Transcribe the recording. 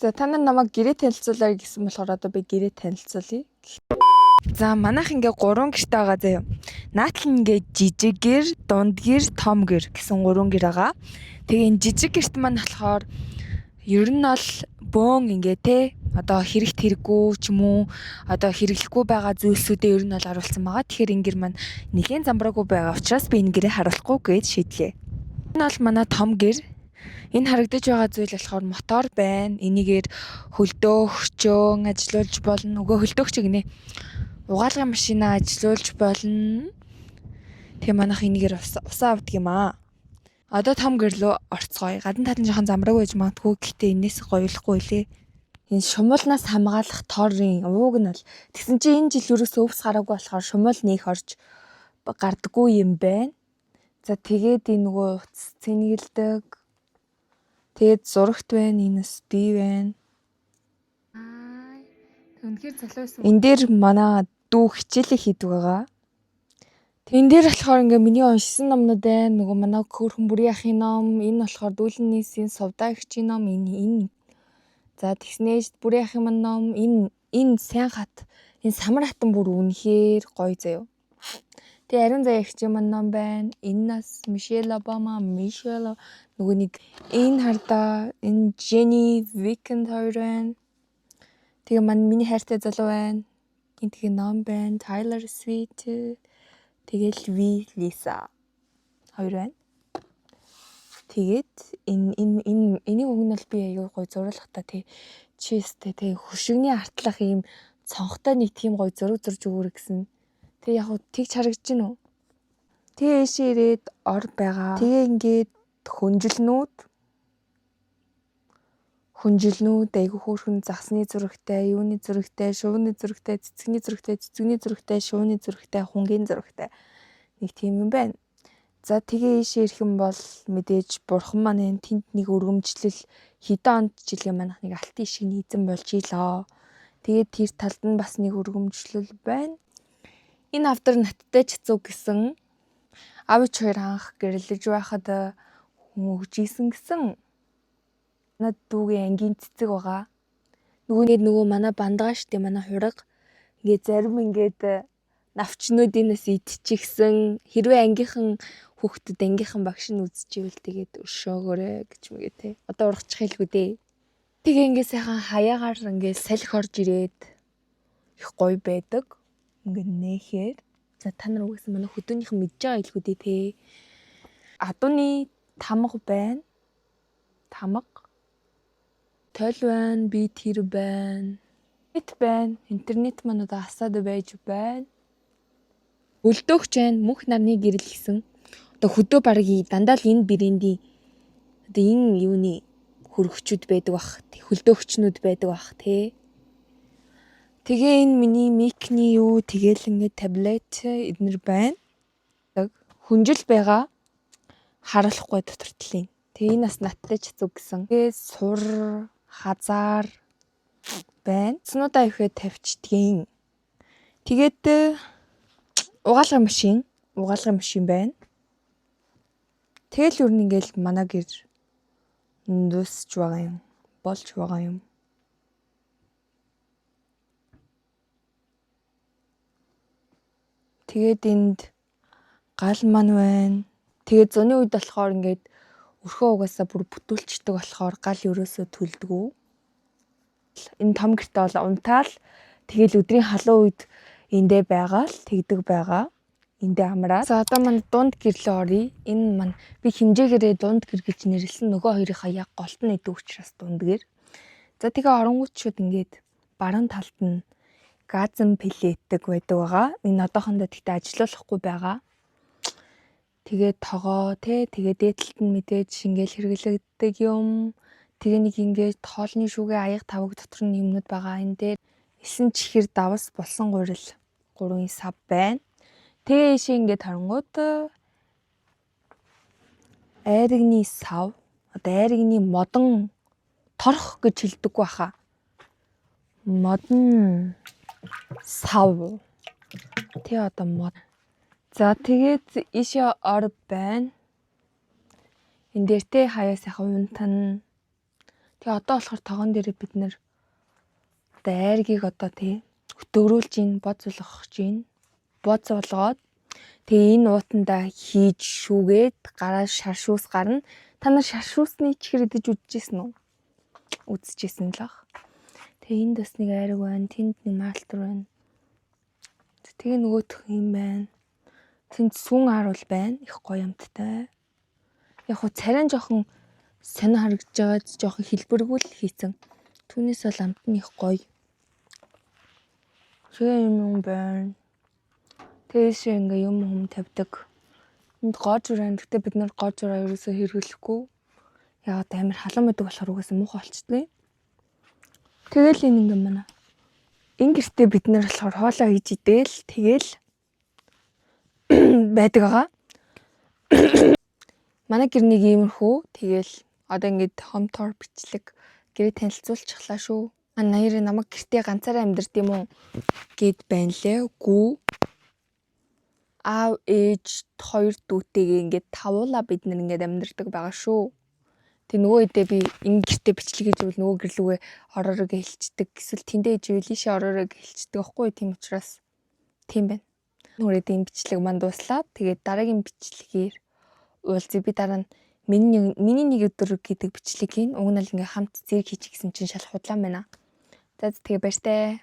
За, та нар намайг гэрээ танилцуулаарай гэсэн болохоор одоо би гэрээ танилцуулъя. За, манайх ингээ гурван гэртэй байгаа заяа. Наатал нь ингээ жижиг гэр, дунд гэр, том гэр гэсэн гурван гэр байгаа. Тэгээ энэ жижиг гэрт маань болохоор ер нь бол бөөн ингээ те одоо хэрэгт хэрэггүй ч юм уу, одоо хэрэглэхгүй байгаа зүйлсүүдээ ер нь бол оруулсан байгаа. Тэгэхээр энэ гэр маань нэлээд замбраагүй байгаа учраас би энэ гэрээ харуулахгүй гэж шийдлээ. Энэ бол манай том гэр. Энэ харагдаж байгаа зүйл болохоор мотор байна. Энийгээр хөлдөөгчөө ажилуулж болно. Үгүй, хөлдөөгч гинэ. Угаалгын машина ажилуулж болно. Тэгээ манайх энийгээр усаа авдаг юм аа. Одоо том гэр лүү орцгоё. Гадна тал нь жоохон замраагүй байж магадгүй. Гэхдээ энэс гоёлохгүй лээ. Энэ шумуулнаас хамгаалах торын ууг нь бол тэгсэн чинь энэ жил ерөөсөө өвс гараагүй болохоор шумуул нөх орж гардаггүй юм байна. За, тэгээд энэ нөгөө утас цэнгэлдэг. Тэгээд зурагт байна, энэ бас би байна. Үнэхээр залуу байсан. Энэ дээр манай дүү хичээлээ хийдэг байгаа. Энэ дээр болохоор ингээ миний уншсан номнууд байна. Нөгөө манай хөөрхөн бүрийн ахын ном, энэ болохоор дүүлэн нийсийн сувдаа эгчийн ном, энэ. За, тэгснээж бүрийн ахын маань ном, энэ сайн хат, энэ самар хатан бүр үнэхээр гоё заяо. Тэгээ ариун заяа эгчийн маань ном байна. Энэ нас Мишель Обама, Мишель нөгөө нэг энэ хардаа энэ Jenny Weekend хоёр байна. Тэгээ маань миний хайртай залуу байна. Энэ тэгээ ном байна. Taylor Swift. Тэгэл V Lisa хоёр байна. Тэгээд энэ энийг уг нь бол би аягүй гоё зуруулахтаа тий чисттэй тий хөшигний артлах ийм цонхтой нэг тийм гоё зураг зурж өгөөрэй гэсэн. Тэгээ яг хуу тэгж харагдаж гин үү? Тэгээ ээшээ ирээд ор байгаа. Тэгээ ингээд хөнжилнүүд айгүй хөөрхөн загсны зурагтай, юуны зурагтай, шувууны зурагтай, цэцэгний зурагтай, цэцэгний зурагтай, шувууны зурагтай, хунгийн зурагтай нэг тийм юм байна. За, тэгээ ийшээ ирэх юм бол мэдээж бурхан маань энэ тэнд нэг өргөмжлөл хэдэн онд жилийн манайх нэг алтын ишигний эзэн болж илоо. Тэгээд тэр талд нь бас нэг өргөмжлөл байна. Энэ авдар наттай чацуу гэсэн аав ич хоёр анх гэрлэж байхад хүн өгч исэн гэсэн. Манай дүүгийн ангийн цэцэг байгаа. Нөгөө манай бандгаа штэ, манай хураг. Ингээд зарим ингээд навчнуудынаас идчихсэн. Хэрвээ ангийнхан хүүхдүүд, ангийнхан багш нь үзчихвэл тэгээд өршөөгөөрэй гэж мэгээ те. Одоо ургачих хэлгүй дээ. Тэгээ ингээд сайхан хаяагаар ингээд салхи орж ирээд их гоё байдаг. Ингээд нээхээр. За, та нар угаасаа манай хөдөөнийхэн мэдж байгаа илгүй дээ те. Адууны тамга байна. Тамга. Тойл байна, би тэр байна. Интернет байна. Интернет маань одоо асаад байж байна. Өлдөөгч байна. Мөнх нарны гэрэл гэсэн. Одоо хөдөө бараг дандаа л энэ брендийн одоо энэ юуны хөргөчүүд байдаг бах. Хөлдөөгчнүүд байдаг бах тий. Тэгээ энэ миний микний юу тэгэл ингээд таблет эднэр байна. Хүнжил байгаа. Харуулахгүй дотор талын. Тэгээ энэ бас наттай чацуу гэсэн. Тэгээ сур хазаар байна. Цнуудаа ихэд тавьчдгийн. Тэгээд угаалгын машин байна. Тэгэл ер нь ингээл манай гэр дуусч байгаа юм. Болж байгаа юм. Тэгээд энд гал маань байна. Тэгээд зуны үед болохоор ингээд өрхөө угаасаа бүр бүтүүлчдэг болохоор гал ерөөсөө төлдгөө. Энэ том гэртээ бол унтаал тэгэл өдрийн халуун үед эндээ байгаа л тэгдэг байгаа. Эндээ амраа. За, одоо маань дунд гэрлөө оръё. Энэ маань би хэмжээгээрээ дунд гэр гэж нэрлсэн. Нөгөө хоёрынхаа яг голт нь идэв учраас дунд гэр. За, тэгээ оронгууд шууд ингээд баруун талд нь газан плетэг байдаг байгаа. Энэ одоохондоо тэгтээ ажилуулахгүй байгаа. Тэгээд тогоо те тэгээ дээдлэлт нь мэдээж ингээл хэрэглэгддэг юм. Тэгээ нэг ингээд хоолны шүүгээ аяга таваг дотор нь юмнууд байгаа. Энэ дээр 9 чихэр давс болсон гурил 3 сав байна. Тэгээ ийшээ ингээд харангууд айрагны сав, одоо айрагны модон торох гэж хэлдэггүй баха. Модон сав. Тэ одоо мод. За, тэгээд ийшээ ор байна. Энэ дээр те хаяа сайхан унтана. Тэгээ одоо болохоор тогон дээрээ бид нэр одоо айргийг одоо тий өтөөрүүлж ийн, боз болгох гэж ийн. Боз болгоод тэгээ энэ уутандаа хийж шүүгээд гараа шаршүүс гарна. Та нар шаршүүсний чихэр идэж үзчихсэн үү? Үзчихсэн л ах. Тэгээ энд бас нэг айраг байна. Тэнд нэг маалтар байна. Тэгээ нөгөөх юм байна. Тэнд сүүн ааруул байна. Их гоё амттай. Яг хуу царайн жоохон сонин харагдаж байгаа, жоохон хэлбэргүй л хийцэн. Түүнээс бол амт нь их гоё. Тэгээ юм юм байна. Тэгээс ингээ юм хүм тавьдаг. Энд гоожур байна. Гэтэ бид нар гоожураа ерөөсөө хэрэглэхгүй. Яагаад амар халуун байдаг болохоор угаасаа муухай болчдгийг. Тэгэл энэ ингээ манай. Энэ гэртээ бид нар болохоор хоолоо хийж идээл тэгэл байдаг байгаа. Манай гэр нэг иймэрхүү. Тэгэл одоо ингээд home tour бичлэг гэрээ танилцуулчихлаа шүү. А наяр намайг гэртээ ганцаараа амьдард юм уу гэд байна лээ. Гүү. Аав, ээж, хоёр дүүтэйгээ ингээд тавуулаа бид нар ингээд амьдардаг байгаа шүү. Тэг нөгөө хэдээ би энэ гэртээ бичлэг хийж ивэл нөгөө гэр лүүгээ ороорой гэж хэлчихдэг. Эсвэл тэндээ хийж ивэл ийшээ ороорой гэж хэлчихдэг байхгүй, тийм учраас тийм байна. Нүрээд энэ бичлэг манд дууслаа. Тэгээд дараагийн бичлэгээр уулзъя. Би дараа нь миний нэг өдөр гэдэг бичлэг хийн. Уг нь л ингээ хамт зэрэг хийчих гэсэн чинь шал худлаа байна. За, тэгээ баяртай.